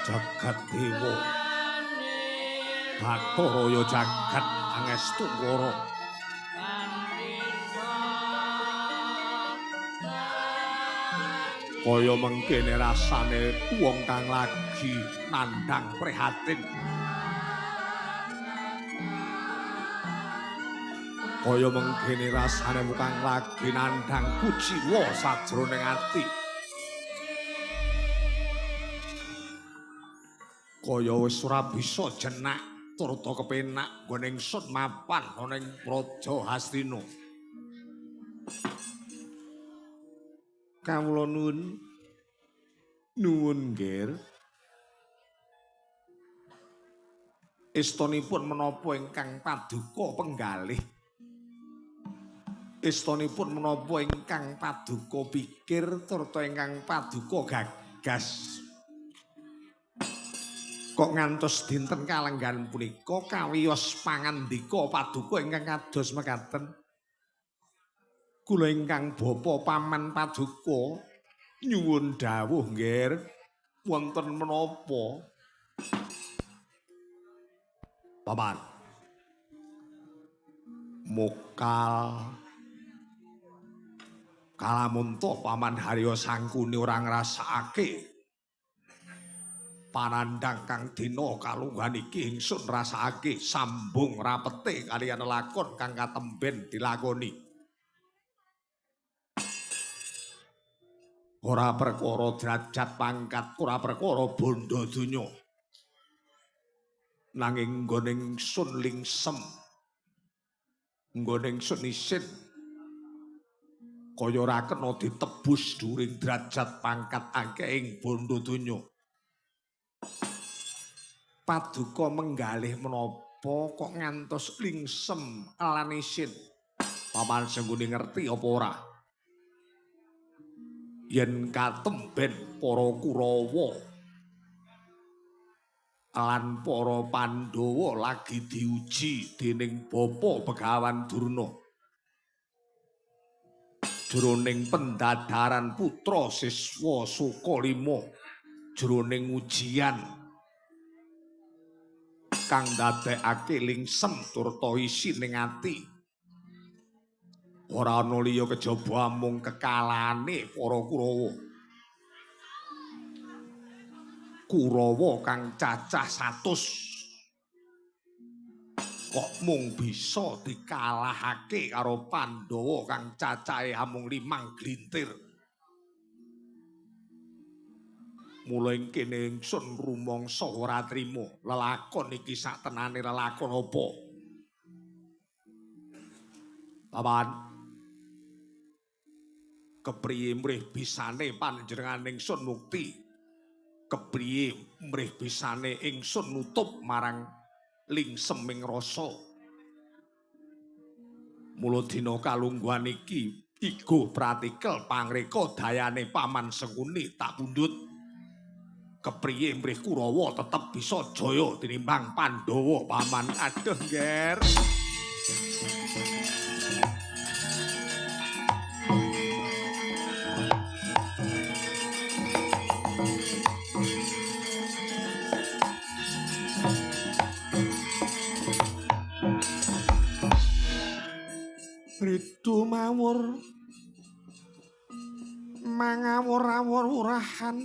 Jagat Dewa Bathara ya jagat angestu wara. Kaya mengkene rasane wong kang lagi nandhang prihatin. Kaya mengkene rasane wong kang lagi nandhang kuciwa sajroning ati. Kaya wis ora bisa jenak turta kepenak nggone ingsun mapan ana ing Praja Hastina. Kawula nuwun. Nuwun, Nger. Istanipun menapa ingkang paduka penggalih? Istanipun menapa ingkang paduka pikir turta ingkang paduka gagas? Kok ngantos dinten kalenggan punika kawiyos pangandika paduka ingkang kados mekaten? Kula ingkang bapa paman paduka nyuwun dawuh, Nger, wonten menapa? Paman. Mokal kalamunta Paman Harya Sangkuni ora ngrasakake panandhang kang dina kalungguhan iki ingsun rasakake sambung rapete kaliyan lakon kang katemben dilakoni. Ora perkara derajat pangkat, ora perkara bondo donya. Nanging nggone ingsun lingsem, nggone ingsun isin, kaya ora kena ditebus dhuwuring derajat pangkat akehing bondo donya. Paduka menggalih menapa kok ngantos lingsem lan isin? Paman Sengkuni ngerti apa ora? Yen katemben para Kurawa lan para Pandhawa lagi diuji dening Bapa Begawan Durna jroning pendadaran putra siswa Sukalima jroning ujian kang ndadekake lingsem turta isin ning ati. Ora ana liya kejaba amung kekalahane para Kurawa. Kurawa kang cacah 100 kok mung bisa dikalahake karo Pandhawa kang cacahe amung 5 glintir. Mula ing kene ingsun rumangsa ora trima lelakon iki sak tenane lelakon apa? Paman, kepriye mrih bisane panjenengan ingsun mukti? Kepriye mrih bisane ingsun nutup marang lingseming rasa? Mula dina kalungguhan iki igo pratikel pangreka dayane Paman Sengkuni tak pundhut. Kepriye mrih Kurawa tetep bisa jaya tinimbang Pandhawa, Paman? Aduh, Nger. Ritu mawur mangawur-awur urahan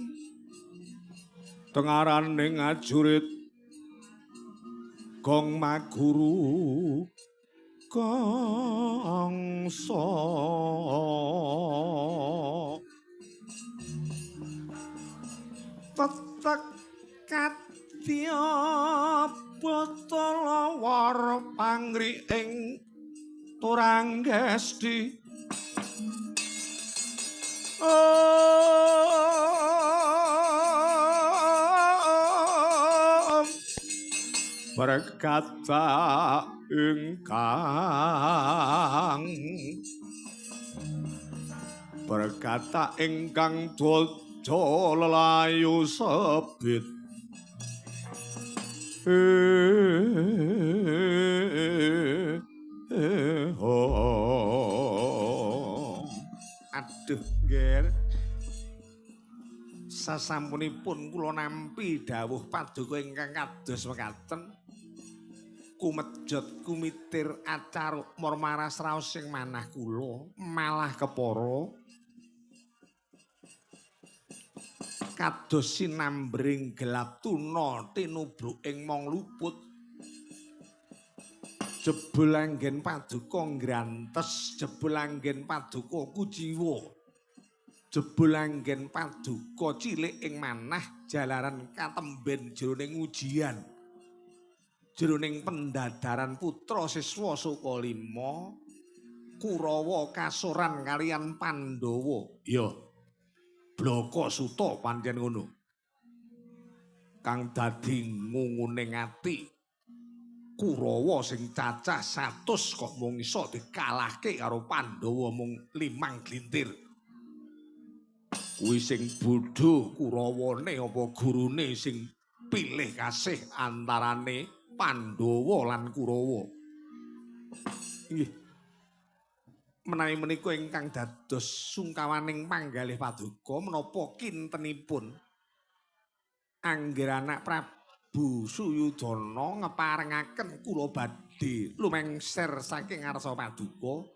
tengaraning ajurit gong maguru gongso tetek kadya batala war pangri ing turanggesti. Om berkata ingkang berkata ingkang dwaja lelayu sebit. Aduh, Nger. Sasampunipun kula nampi dawuh paduka ingkang kados mekaten, kumejot kumitir acaruk marmaras raos sing manah kula malah kepara kados sinambring gelap tuna tinubruk ing mong luput. Jebul anggen paduka nggrantes, jebul anggen paduka kuciwa, jebul anggen paduka cilik ing manah jalaran katemben jroning ujian, jroning pendadaran putra siswa Sukalima Kurawa kasoran kalian Pandhawa. Ya, blaka suta pancen ngono. Kang dadi ngungune ati Kurawa sing cacah 100 kok mung iso dikalahke karo Pandhawa mung 5 glintir. Kuwi sing bodho Kurawane apa gurune sing pilih kasih antarane Pandhawa lan Kurawa. Nggih. Menawi menika ingkang dados sungkawaning panggalih paduka menapa kintenipun angger anak Prabu Suyudana ngeparengaken kula badhe lumengser saking ngarsa paduka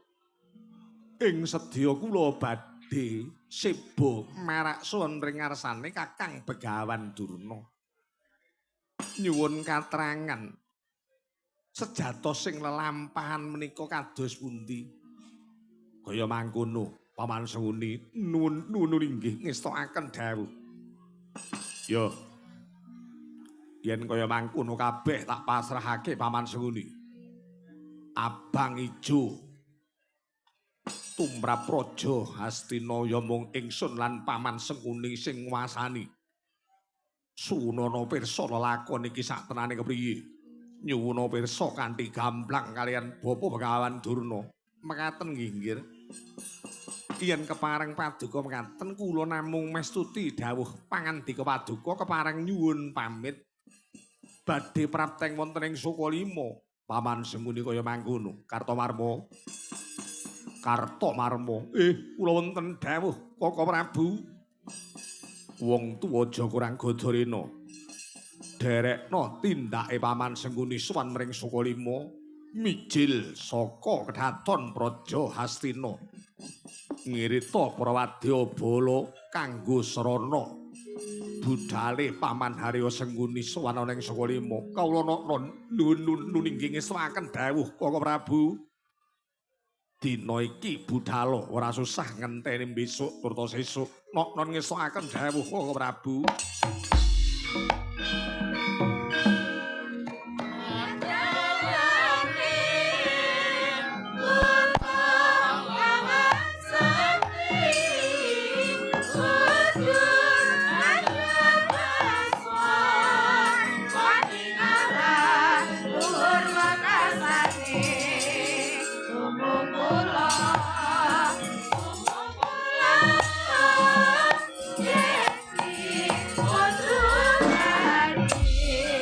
ing sedya kula badhe seba marak suwun ring ngarsane Kakang Begawan Durna. Nyuwun katrangan sejatos sing lelampahan menika kados pundi? Kaya mangkono Paman Sengkuni nuwun nuwun inggih ngestokaken dawuh. Ya. Yen kaya mangkono kabeh tak pasrahake Paman Sengkuni. Abang ijo tumrap Raja Hastina ya mung ingsun lan Paman Sengkuni sing nguasani. Suwunana pirsa lelakon iki saktenane kepriye? Nyuwuna pirsa kanthi gamblang kalian Bapa Begawan Durna. Mekaten nggih nggir. Yen kepareng paduka mekaten kula namung mestuti dawuh pangandika paduka kepareng nyuwun pamit badhe prapteng wonten ing Sukalima. Paman Sengkuni kaya mangkono. Kartomarma. Kartomarma. Kula wonten dawuh Kaka Prabu. Wong tuwa aja kurang gadarena. Derekna tindake Paman Sengkuni sowan mring Sukalima mijil saka kedhaton Praja Hastina. Ngirita para wadyabala kanggo srana budhale Paman Harya Sengkuni sowan ana ing Sukalima. Kawula nuwun nuwun inggih ngestokaken dawuh Kaka Prabu. Dina iki budhala ora susah ngenteni besok turta sesuk. Noknon ngestokaken dawuh Kaka Prabu. Yeah.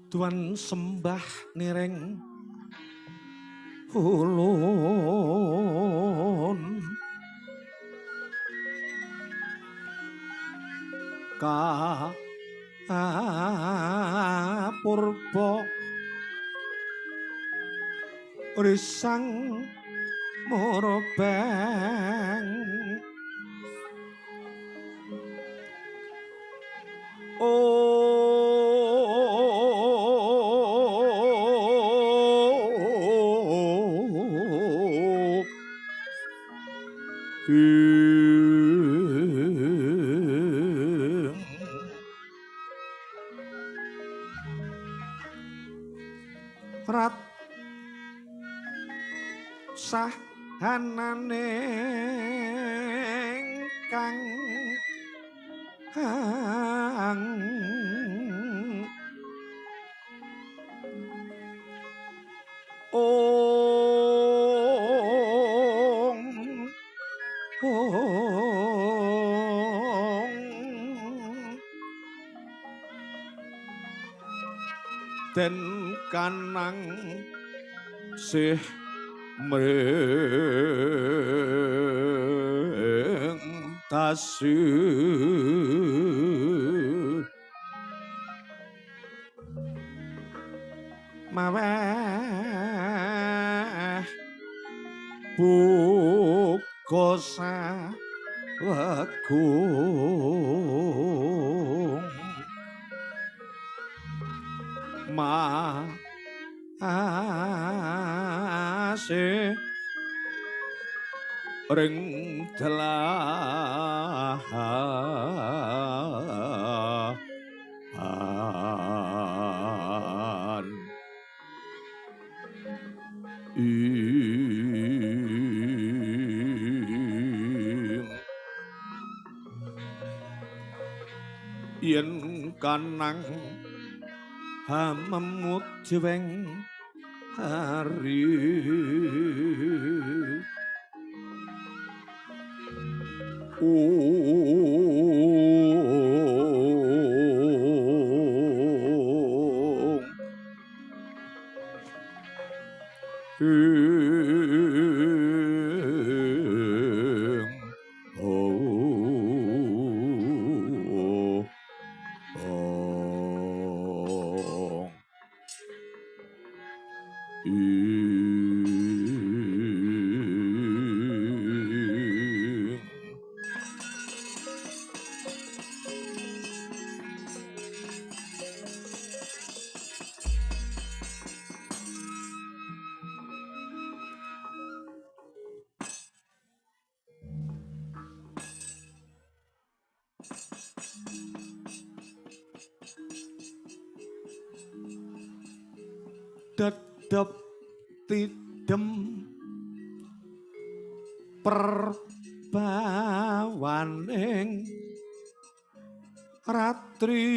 Tuan sembah niring ulun ka purba risang murbeng. Rat sahanane kang ong ong den kanang sih mring tasi maweh buka sawegung ma ase ring delahan yen kanang hamemut jeweng hari ong ing oh ong ing. Dedep tidem perbawaning ratri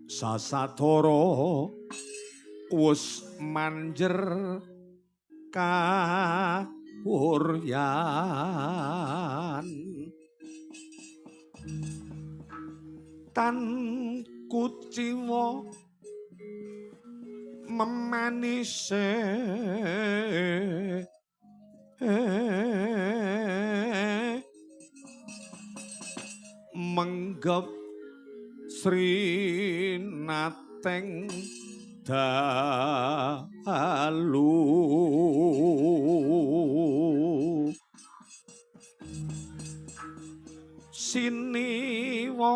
sasadara wus manjer kawuryan tan kuciwa memanise menggep Sri Nateng dalu siniwaka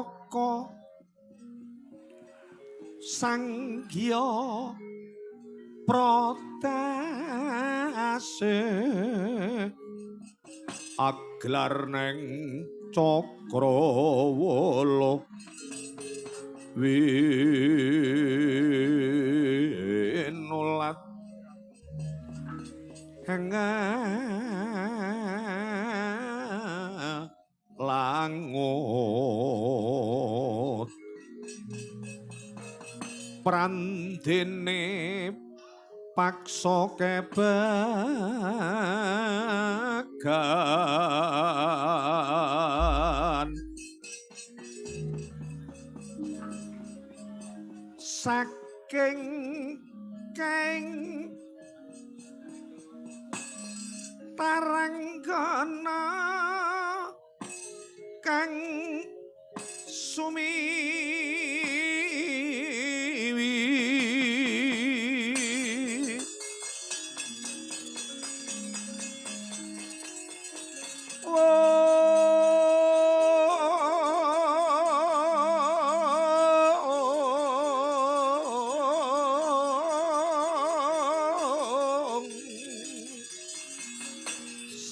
sanggya protase aglar neng cakrawala winulat langut prandene paksa kebagan Saking keng taranggana kang sumiwi.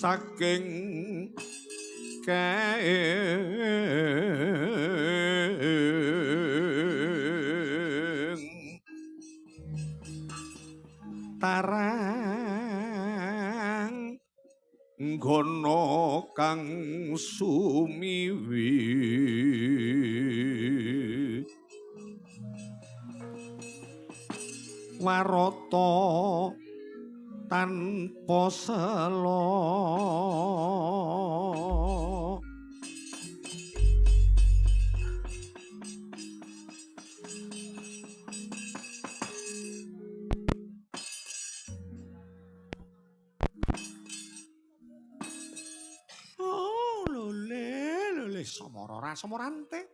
Saking keng tarang nggono kang sumiwi. Warata tanpa sela. Oh, lole, lole samara rasamorante.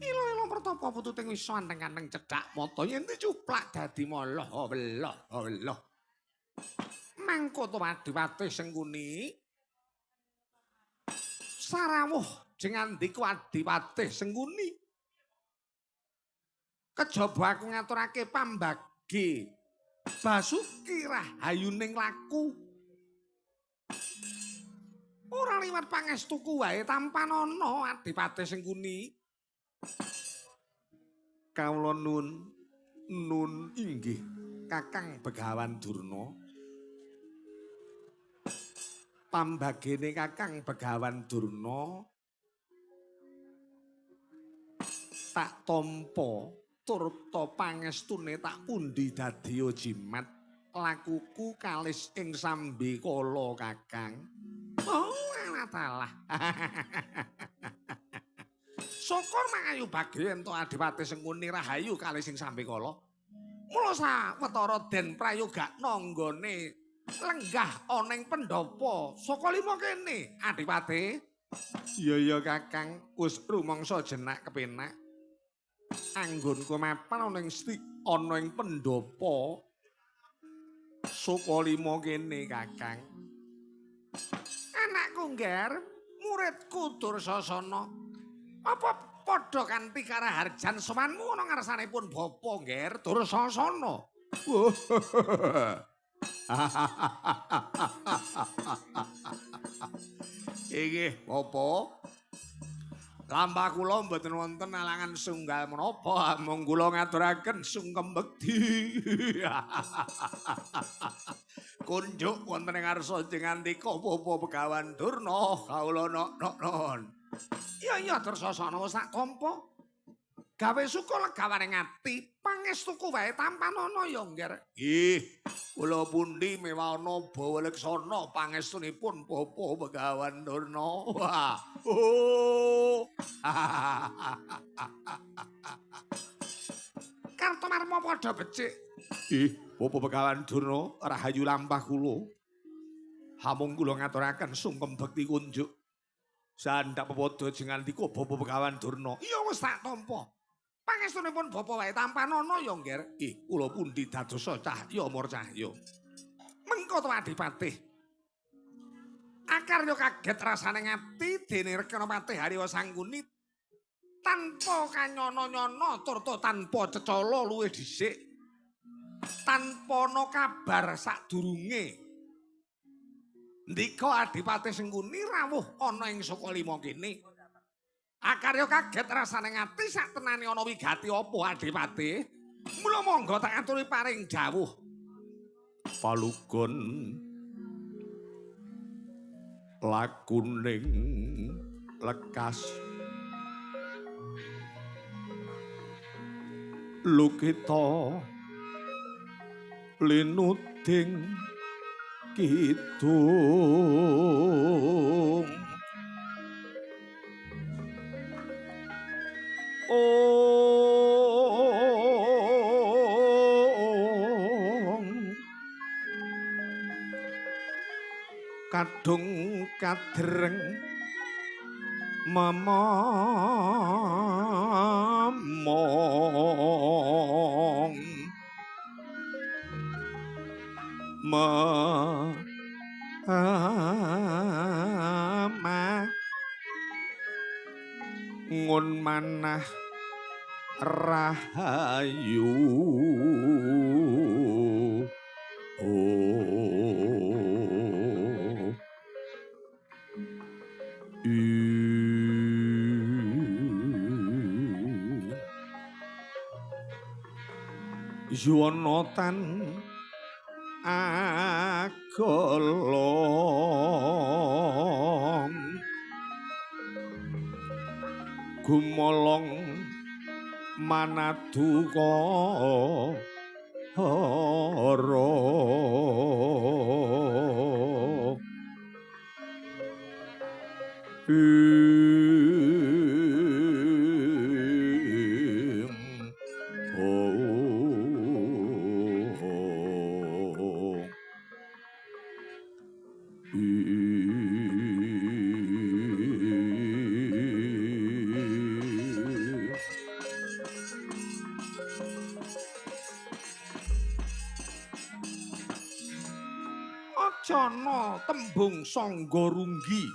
Ilo-ilo pertapa pututing wisa anteng-anteng cedhak mata yen dicuplak dadi moloh weloh weloh. Mangko to Adipati Sengkuni. Sarawuh jengandika Adipati Sengkuni. Kejaba aku ngaturake pambagi Basuki rahayuning laku. Ora liwat pangestuku wae tampanana Adipati Sengkuni. Kawula nun nun inggih Kakang Begawan Durna. Pambagene Kakang Begawan Durna tak tampa turta pangestune tak pundi dadi jimat lakuku kalis ing sambikala Kakang. Oh alah. Syukur mangayu bagya entuk Adipati Sengkuni rahayu kalis ing sambikala. Mula sawetara den prayogakna nggone lenggah ana ing pendhapa saka lima kene Adipati. Iya iya Kakang, wis rumangsa jenak kepenak. Anggonku mapan ana ing ana ing pendhapa saka lima kene Kakang. Anakku ngger, muridku Dursasana. Apa padha kanthi karaharjan sowanmu ana ngarsanipun bapa ngger Dursasana? Inggih bapa. Lampah kula mboten wonten alangan sunggal menapa, mung kula ngaturaken sungkem bekti. Kunjuk wonten ing ngarsa jengandika bapa Begawan Durna kawula nok-nok. Iya iya Dursasana wis tak tampa. Gawe suka legawane ati, pangestuku wae tampanana ya ngger. Nggih, kula pundi mewana bawa leksana pangestunipun bapa Begawan Durna. Wah. Oh. Kartomarma padha becik. Ih, bapa Begawan Durna rahayu lampah kula. Hamung kula ngaturaken sungkem bekti kunjuk. Sandak pepadha jengandika bapa Begawan Durna. Iya wis tak tampa. Pangestunipun bapa wae tampanana ya ngger. Ih, kula pundi dadosa cahya murcahya. Mengko to Adipati. Akarya kaget rasane ngati dene Rekana Patih Hariwa Sangkuni tanpa kanyono-nyono turta tanpa cecala luwih dhisik. Tanpa ana kabar sadurunge. Ndika Adipati Sengkuni rawuh ana ing Sukalima kene. Akarya kaget rasane ngati sak tenane ana wigati apa Adipati? Mula monggo tak aturi paring jawuh. Palugon lakuning lekas lukita linuding kidung. Oh. Kadung kadreng memomong ma ngun manah rahayu. Yuwono tan agolong gumolong manaduka hara. Ajana tembung sangga runggi,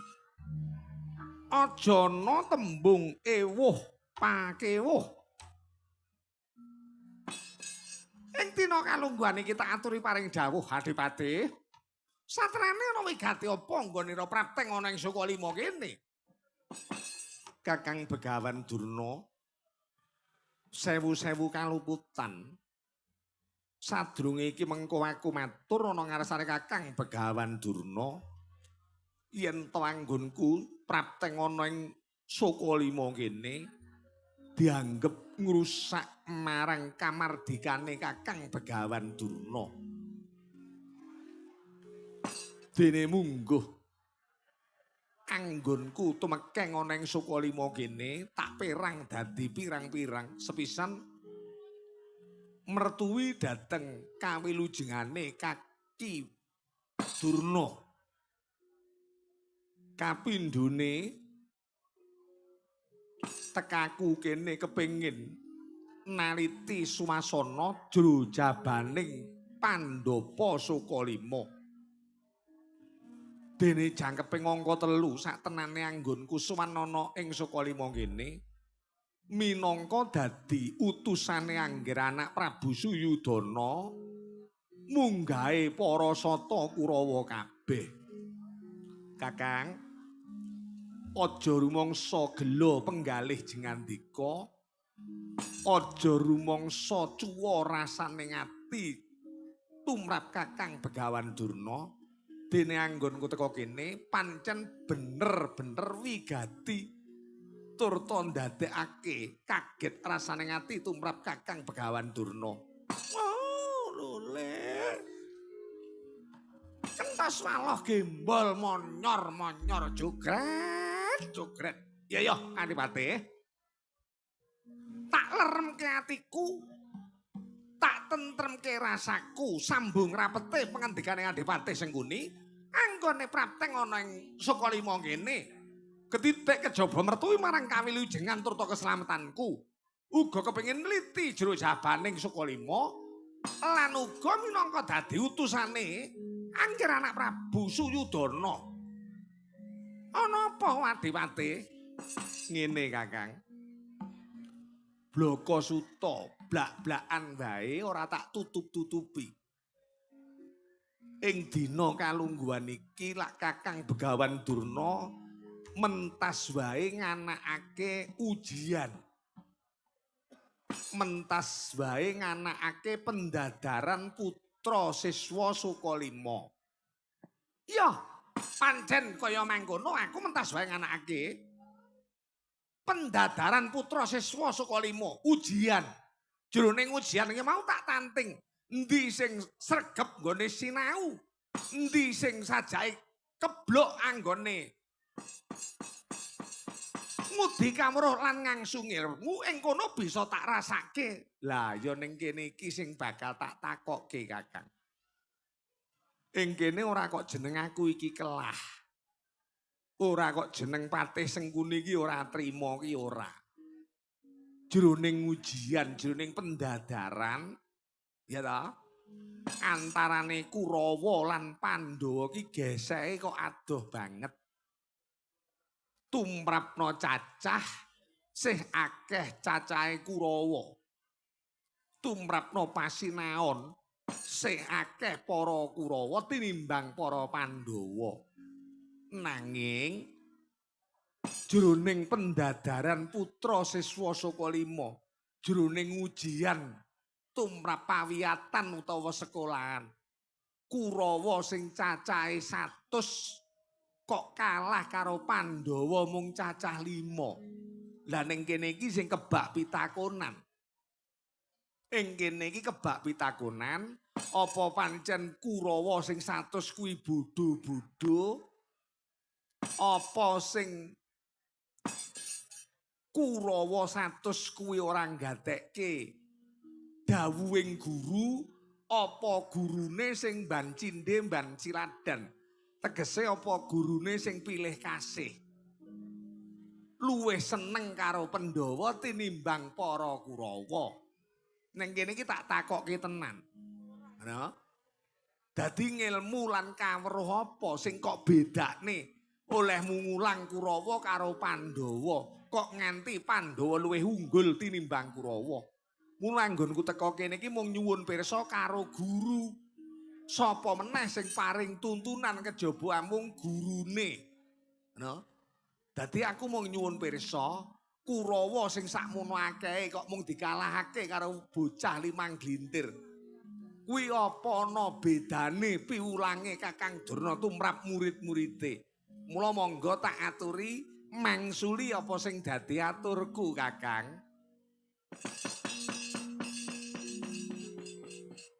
ajana tembung ewuh pakewuh. Ing dina kalungguhan iki tak aturi paring dawuh Adipati. Satrane ana wigati apa nggonira prapteng ana ing Sukalima kene? Kakang Begawan Durna, sewu-sewu kaluputan. Sadurunge iki mengko aku matur ana ngarsane Kakang Begawan Durna yen to anggonku prapteng ana ing Sukalima kene dianggep ngrusak marang kamardikane Kakang Begawan Durna. Dene mungguh anggonku tumekeng ana ing Sukalima kene tak perang dadi pirang-pirang sepisan mertuwi dateng kawilujengane Kaki Durna. Kapindhone tekaku kene kepengin naliti suasana jero jabaning Pandhapa Sukalima. Dene jangkeping angka 3 sak tenane anggonku sowan ana ing Sukalima kene minangka dadi utusane Angger anak Prabu Suyudana munggahe para sata Kurawa kabeh. Kakang, aja rumangsa gela penggalih jengandika, aja rumangsa cuwa rasane ati tumrap Kakang Begawan Durna. Dene anggonku teka kene pancen bener-bener wigati turta ndadekake kaget rasane ati tumrap Kakang Begawan Durna. Oh, lho le. Kentos waloh gembol monyor-monyor jogret, jogret. Ya ya, Adipati. Tak leremke atiku, tak tentremke rasaku, sambung rapete pangandikane Adipati Sengkuni, anggone prapteng ana ing Sukalima kene. Ketitik kejaba mertuwi marang kawilujengan turta keselamatanku. Uga kepengin nliti jero jabaning Sukalima lan uga minangka dadi utusane Angger anak Prabu Suyudana. Ana apa Adipati? Ngene Kakang. Blaka suta blak-blakan wae ora tak tutup-tutupi. Ing dina kalungguhan iki lak Kakang Begawan Durna mentas wae nganakake ujian. Mentas wae nganakake pendadaran putra siswa Sukalima. Ya, pancen kaya mangkono aku mentas wae nganakake pendadaran putra siswa Sukalima, ujian. Jroning ujian iki mau tak tanting, endi sing sregep nggone sinau, endi sing sajake keblok anggone ngudi kawruh lan ngangsu ngilmu ing kono bisa tak rasake. Lah ya ning kene iki sing bakal tak takokke Kakang. Ing kene ora kok jeneng aku iki kelah. Ora kok jeneng Patih Sengkuni iki ora trima ki ora. Jroning ujian, jroning pendadaran, ya ta? Antarane Kurawa lan Pandhawa ki geseke kok adoh banget. Tumrapna cacah sih akeh cacahe Kurawa. Tumrapna pasinaon sih akeh para Kurawa tinimbang para Pandhawa. Nanging jroning pendadaran putra siswa saka lima, jroning ujian tumrap pawiyatan utawa sekolahan, Kurawa sing cacahe 100 kok kalah karo Pandhawa mung cacah 5. Lah ning kene iki sing kebak pitakonan. Ing kene iki kebak pitakonan, apa pancen Kurawa sing 100 kuwi bodho-bodho? Apa sing Kurawa 100 kuwi ora nggatekke dawuhing guru? Apa gurune sing ban cindhe ban ciladan? Tegese apa gurune sing pilih kasih? Luwih seneng karo Pandhawa tinimbang para Kurawa. Ning kene iki tak takokke tenan. Ngono. Dadi ngilmu lan kaweruh apa sing kok bedakne olehmu ngulang Kurawa karo Pandhawa? Kok nganti Pandhawa luwih unggul tinimbang Kurawa? Mula nggonku teka kene iki mung nyuwun pirsa karo guru. Sapa meneh sing paring tuntunan kejaba amung gurune. Ngono. Dadi aku mung nyuwun pirsa, Kurawa sing sakmono akehe kok mung dikalahake karo bocah 5 glintir. Kuwi apa ana bedane piwulange Kakang Durna tumrap murid-muride? Mula monggo tak aturi mangsuli apa sing dadi aturku, Kakang.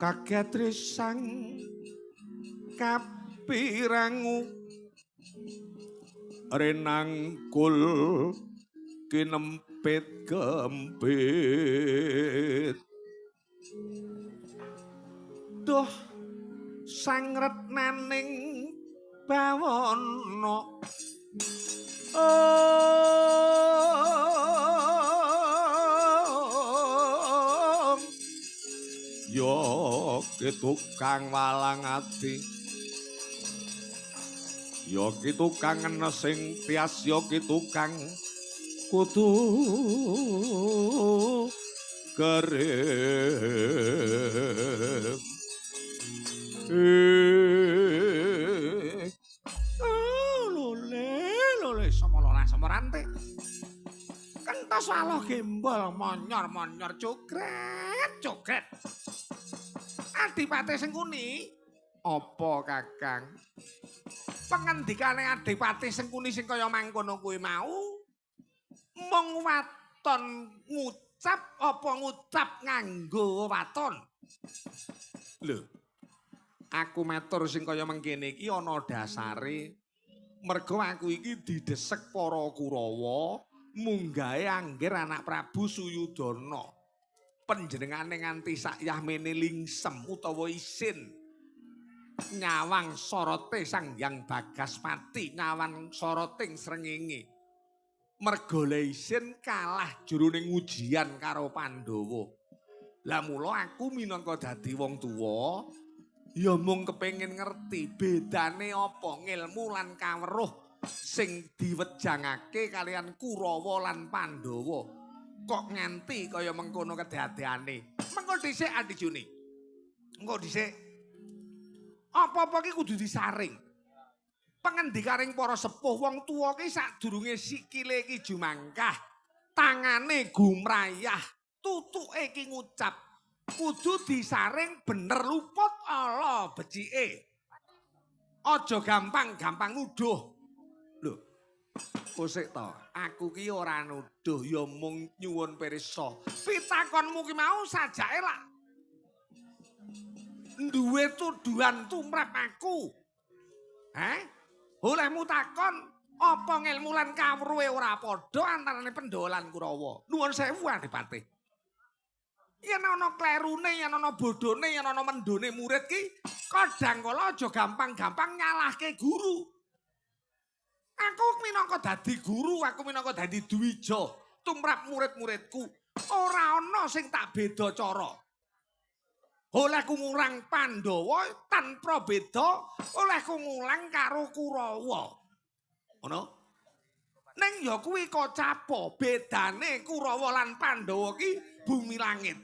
Kaget risang kapirangu renangkul kinempit gempit. Duh sang retnaning bawana yo ki tukang walang ati, yo ki tukang sing tias, yo ki tukang kudu kering. Lole lole samolora samorante kentos waloh gembol monyor-monyor cokret cokret. Adipati Sengkuni, apa Kakang? Pengendikane Adipati Sengkuni sing kaya mangkono kuwi mau mung waton ngucap apa ngucap nganggo waton? Lho, aku matur sing kaya mengkene iki ana dasare. Mergo aku iki didesek para Kurawa munggahe angger anak Prabu Suyudana. Panjenengane nganti sakyahmene lingsem utawa isin nyawang sorote Sang Hyang Bagaspati, nyawang soroting srengenge. Mergo le isin kalah jroning ujian karo Pandhawa. Lah mula aku minangka dadi wong tuwa ya mung kepengin ngerti bedane apa ngilmu lan kaweruh sing diwejangake kalian Kurawa lan Pandhawa. Kok nganti kaya mengkono kedadeane. Mengko dhisik Adi Juni. Engko dhisik. Apa-apa ki kudu disaring. Pengendikaring para sepuh wong tuwa ki sadurunge sikile ki jumangkah, tangane gumrayah, tutuke ki ngucap. Kudu disaring bener luput ala becike. Aja gampang-gampang nuduh. Lho, kosek to, aku ki ora nuduh ya mung nyuwun pirsa. Pitakonmu ki mau sajake lak duwe tuduhan tumrap aku. Heh? Olehmu takon apa ngelmu lan kawruhe ora padha antarane Pandhawa lan Kurawa. Nuwun sewu Adipati. Yen ana klerune, yen ana bodhone, yen ana mendone murid ki, kadang kala aja gampang-gampang nyalahke guru. Aku minangka dadi guru, aku minangka dadi dwija tumrap murid-muridku, ora ana sing tak beda cara. Olehku ngurang Pandhawa tanpa beda, olehku ngulang karo Kurawa. Ngono? Ning ya kuwi kocapa, bedane Kurawa lan Pandhawa ki bumi langit.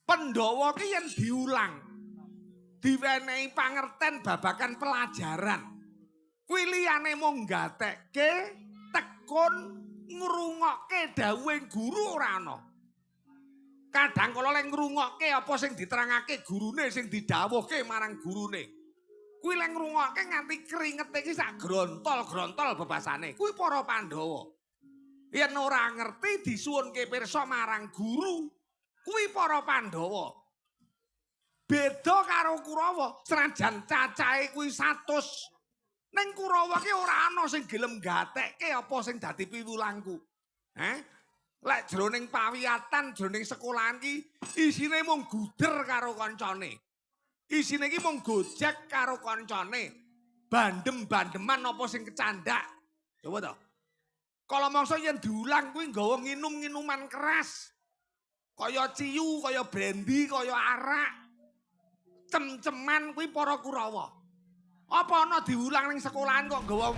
Pandhawa ki yen diulang, diwenehi pangerten babagan pelajaran. Kuwi liyane mung gatekke, tekun ngrungokke dawuhe guru ora ana. Kadang kala lek ngrungokke apa sing diterangake gurune, sing didhawuhke marang gurune. Kuwi lek ngrungokke nganti kringete iki sak grontol-grontol bebasane. Kuwi para Pandhawa. Yen ora ngerti disuwunke pirsa marang guru. Kuwi para Pandhawa. Beda karo Kurawa, senajan cacahe kuwi 100. Ning Kurawa ki ora ana sing gelem gatekke apa sing dadi piwulangku. Heh? Lek jroning pawiyatan, jroning sekolahan ki isine mung guder karo kancane. Isine ki mung gojek karo kancane. Bandem-bandeman apa sing kecandak. Coba to. Kala mangsa yen diulang kuwi nggawa nginum-nginuman keras. Kaya ciu, kaya brandy, kaya arak. Cem-ceman kuwi para Kurawa. Apa ana diulang ning sekolahan kok nggawa